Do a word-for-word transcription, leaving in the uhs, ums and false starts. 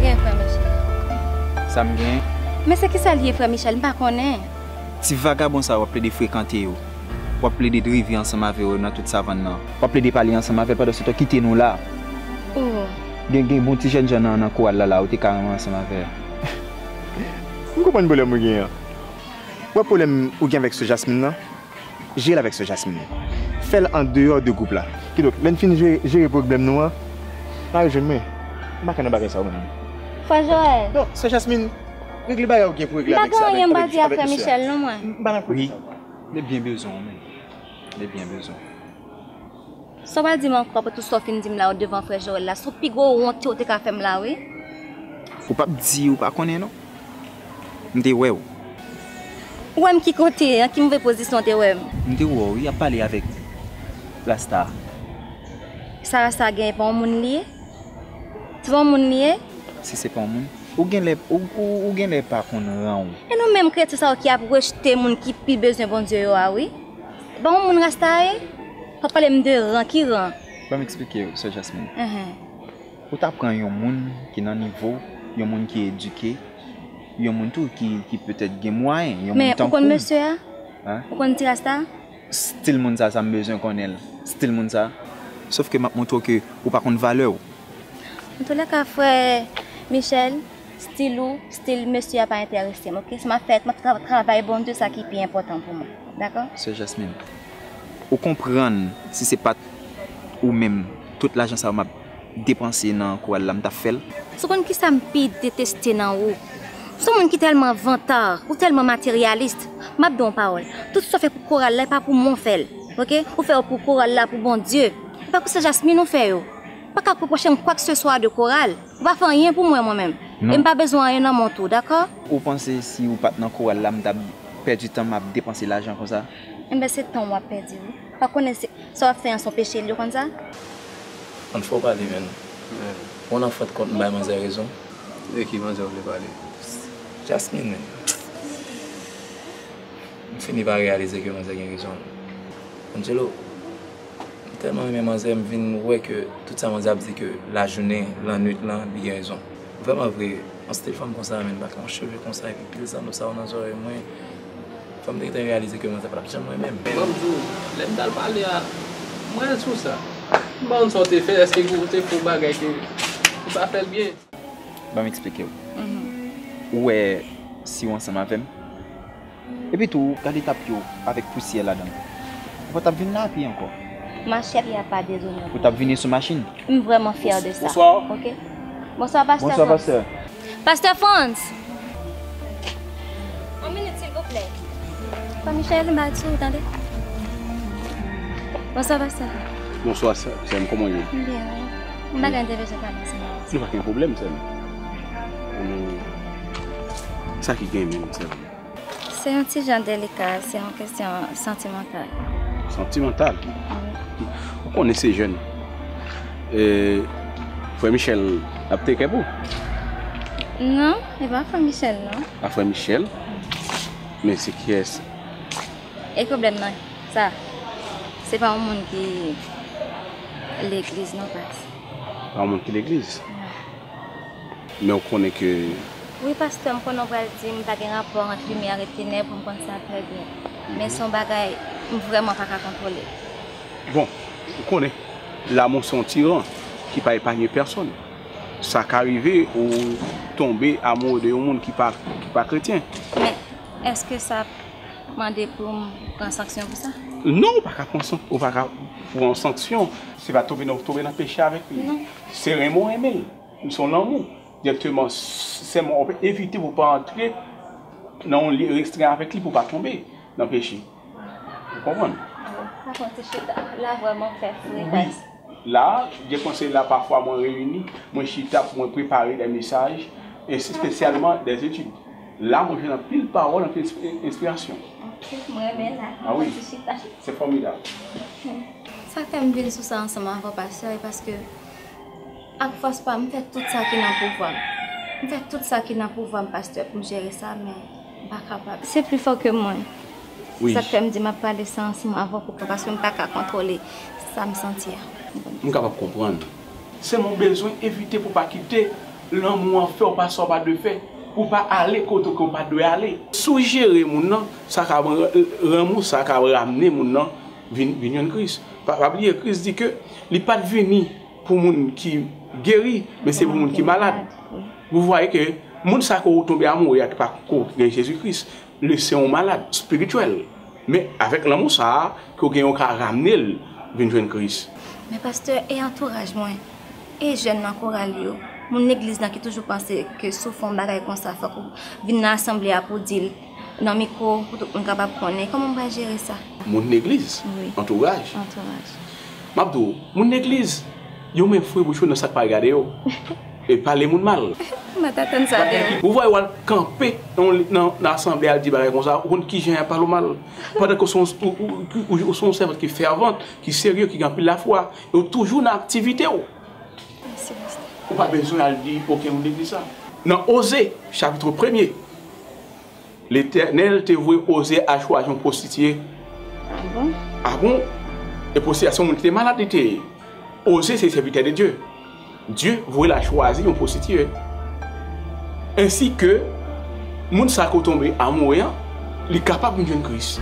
Gen, frè Michel. Sa m gen? Men se kisa l ye, frè Michel? M pa konnen. Ti vagabon sa w ap plede frekante yo. W ap plede drive ansanm avè yo nan tout savann nan. W ap plede pale ansanm avè l pandan se tan kite nou la. Oh. Gen, gen bon ti jèn jan nan, nan koral la, la, ou te ka renmen ansanm avè l. M konprann pwoblèm ou genyen an. Wè pwoblèm ou gen avèk sè Jasmine nan? Jere l avèk sè Jasmine. Fè l an deyò de gwoup la. Kidonk, lè n fin jere, jere pwoblèm nou an, pa rejwenn mwen. M pa ka nan bagay sa yo menm. Frè Joël. Non, sè Jasmine, regle bagay ou gen pou regle avèk sè, avèk, avèk, avèk mesye a. M pa gen anyen m pa di a frè Michel non, mwen. M pa nan kote sa. Wi, m te byen bezwen w menm. M te byen bezwen w. Sa w pral di m ankò apre tout sa w fin di m la yo devan frè Joël la? Se yon pi gwo wont ke w te ka fè m la, wi. Ou p ap di ou pa konnen, non. M te wè w. Ou wè m ki kote? An ki move pozisyon w te wè m? M te wè w, wi, ap pale avèk Rasta. Sa Rasta genyen, pa yon moun li ye? Se pa yon moun li ye? Si se pa yon moun, ou genlè, ou, ou, ou genlè pa konn ran w. E nou menm kretyen sa yo ki ap rejte moun ki pi bezwen Bondye yo a, wi. Se pa yon moun Rasta ye? W ap pale m de ran, ki ran? Ban m eksplike w, sè Jasmine. Enhen. Ou ta pran yon moun ki nan nivo, yon moun ki edike, yon moun tou ki, ki petèt gen mwayen, yon moun tankou m. Men ou konn mesye a? Hein? Ou konn ti Rasta? Stil moun sa, sa m bezwen konnen l. Stil moun sa. Sòf ke m ap montre w ke ou pa konn valè w. Antoulèka, frè Michel, stil ou, stil mesye a pa enterese m, oke? Sa m ap fè, m ap tra-, travay Bondye, sa ki pi enpòtan pou mwen. Dakò? Sè Jasmine, ou konprann si se pa t ou menm, tout lajan sa yo m ap depanse nan koral la, m t ap fè l? Si w konn kisa m pi deteste nan ou, ou se yon moun ki tèlman vantard, ou tèlman materyalis. M ap di w yon pawòl. Tout sa w fè pou koral la, e pa pou mwen w fè l. Oke? Ou fè yo pou koral la, pou Bondye. E pa pou sè Jasmine ou fè yo. Ou pa ka repwoche m kwakseswa de koral. Ou pa fè anyen pou mwen, mwen menm. E m pa bezwen anyen nan men w tou, dakò? Ou panse si ou pa t nan koral la, m t ap pèdi tan m ap depanse lajan konsa? Enben, se tan w ap pèdi, wi. Ou pa konnen se, sa w ap fè an se yon peche li ye, ou konn sa? Ann fè w pale, menn. Bon, an fin de kont, m bay manzè rezon. De ki manzè w vle pale? Jasmine, menn. M fini pa reyalize ke manzè gen rezon. Angelo, m tèlman renmen manzè, m vin wè ke tout sa manzè ap di ke lajounen, lannwit lan, li gen rezon. Vrèman vre, yon stil fanm konsa, menn, pa gen yon cheve konsa, epi pil zanno sa yo nan zòrèy mwen. Fò m te gentan reyalize ke manzè pa t ap janm renmen m. Ban m di w, lè m t al pale a, m rèl sou sa. M pa konn sa w te fè, èske ou te fè yon bagay ke ou pa fè l byen? Ban m eksplike w. Ou wè, si w ansanm avè m, epi tou, gade ta pye w avèk pousyè ladan l. Ou pa t ap vin la a pye ankò. Mache a pye a pa dezonore. Ou t ap vini sou machin. M vrèman fyè de sa. Bonswa. Ok. Bonswa, pastè. Bonswa, pastè. Pastè Frantz! Yon minit, silvouplè. Frè Michel, m ba di w, tande. Bonswa, pastè. Bonswa, sè, sè m, kòman w ye? M byen, wi. M pa gen entèvansyon ka fè ansanm avè w. Nou pa gen pwoblèm, sè m. Sa ki gen menm, sè m? Se yon ti jan delika, se yon kesyon santimantal. Santimantal? Wi. Ou konnen se jèn. E, frè Michel ap teke pou? Non, e pa frè Michel, non. A frè Michel? Men se kiyès? E pwoblèm nan, sa, se pa yon moun ki legliz, non, pas. Pa yon moun ki legliz? Non. Men ou konnen ke... Wi, pastè, m konnen w pral di m pa gen rapò ant limyè e tenèb, m konn sa trè byen. Men se yon bagay m vrèman pa ka kontwole. Bon, ou konnen, lanmou se yon tiran ki pa epanye pèsonn. Sa ka rive ou tonbe amoure de yon moun ki pa, ki pa kretyen. Men, èske sa ap mande pou m pran sanksyon pou sa? Non, ou pa ka pran san-, ou pa ka pran sanksyon. Se pa tonbe nan, tonbe nan peche avèk li. Non. Se renmen w renmen l. Se yon lanmou. Dirèkteman, s-, sèlman w ap evite pou w pa antre nan yon lye restren avèk li, pou w pa tonbe nan peche. Ou konprann? Wi. Pa konn ti chita la vrèman fè fre. Wi. La, gen konsèy la, pafwa mwen reyini, mwen chita pou mwen prepare de mesaj, e espesyalman de etid. La, mwen jwenn anpil pawòl, anpil enspi-, enspirasyon. Ok, mwen renmen la. A wi. Mwen ti chita. Se fòmidab. Sa k fè m vin sou sa ansanm avè w, pastè, e paske ak fòs pa m, m fè tout sa ki nan pouvwa m. M fè tout sa ki nan pouvwa m, pastè, pou m jere sa, men m pa kapab. Se pli fò ke mwen. Wi. Sa k fè m di m ap pale sa ansanm avè w pou kò, paske m pa ka kontwole sa m santi a. M kapab konprann. Sèlman w bezwen evite pou w pa kite Lanmou an fè w pa sa w pa dwe fè, pou w pa ale kote ke w pa dwe ale. Si w jere moun nan, sa ka rann ou, sa ka ramne moun nan vin, vin jwenn Kris. Pa, pa bliye, Kris di ke li pa t vini pou moun ki geri, men se pou moun ki malad. Vous voyez que moun sa ke w tonbe amoure a ki pa ko gen Jezi Kris, li se yon malad espirityèl. Men avèk lanmou sa a, ke w gen, w ka ramne l vin jwenn Kris. Men pastè, e antouraj mwen, e jèn nan koral yo, moun legliz lan ki toujou panse ke si w fè yon bagay konsa, fòk ou vin nan asanble a pou w di l nan mikwo, pou tout moun kapab konnen. Kòman m pral jere sa? Moun legliz, wi, antouraj. Antouraj. M ap di w, moun legliz, yo menm foure bouch yo nan sa k pa regade yo. E pale moun mal. M pa t atann sa de ou. Ou vwè w al kanpe nan, nan, nan asanble al di bagay konsa, ou konn kijan y ap pale w mal. Pandan ke w se yon, ou, ou, ou, ou se yon sèvant ki fèvant, ki serye, ki gen anpil lafwa, e w toujou nan aktivite w. Mèsi, pastè. Ou pa bezwen al di okenn moun legliz sa. Nan Oze, chapit premye, Letènèl te voye Oze al chwazi yon pwostitye. Ah bon? Ah bon? E pwostitye a se yon moun ki te malad li te ye. Oze se sèvitè de Dye. Dye voye l al chwazi yon pwostitye. Ensi ke moun sa ke w tonbe amoure an, li kapab vin jwenn Kris.